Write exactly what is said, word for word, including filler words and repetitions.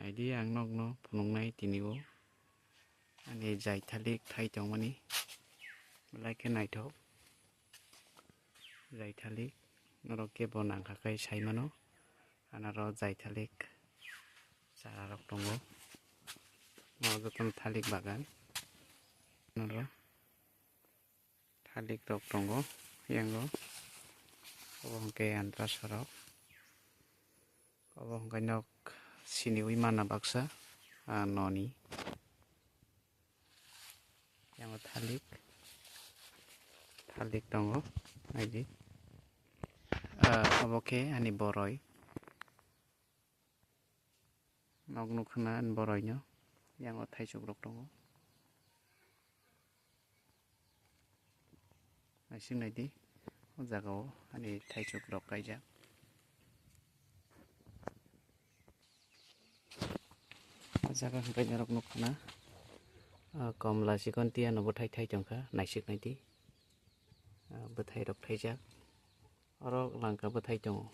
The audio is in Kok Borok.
Naidi ang nokno phunuknai tini o. Ani jaithalik thai tongmani. Belai khe naithok. Jaithalik. Norok kebo nangkha khe sai mano. Anaro jaithalik. Chara rok tongo. O jotono thalik bagan. Noro. Thalik rok tongo yango. Obo hwnkhe antrasa rok. Obo hwnkhe nok siniwi mana baksa, ah, noni. Yango thalik. Thalik tongo. Naidi. Ah, obo khe ani boroi. Nok nukha na ani boroino. Yango thaichuk rok tongo. Naising naidi, o jaga o ani thaichuk rok kaijak. O jaga hwnkhe norok nukha na, ah, komla chikon tiya no bwthai thai tongkha, naisik naidi. Ah, bwthai rok thaijak. Oro langka bwthai tongo.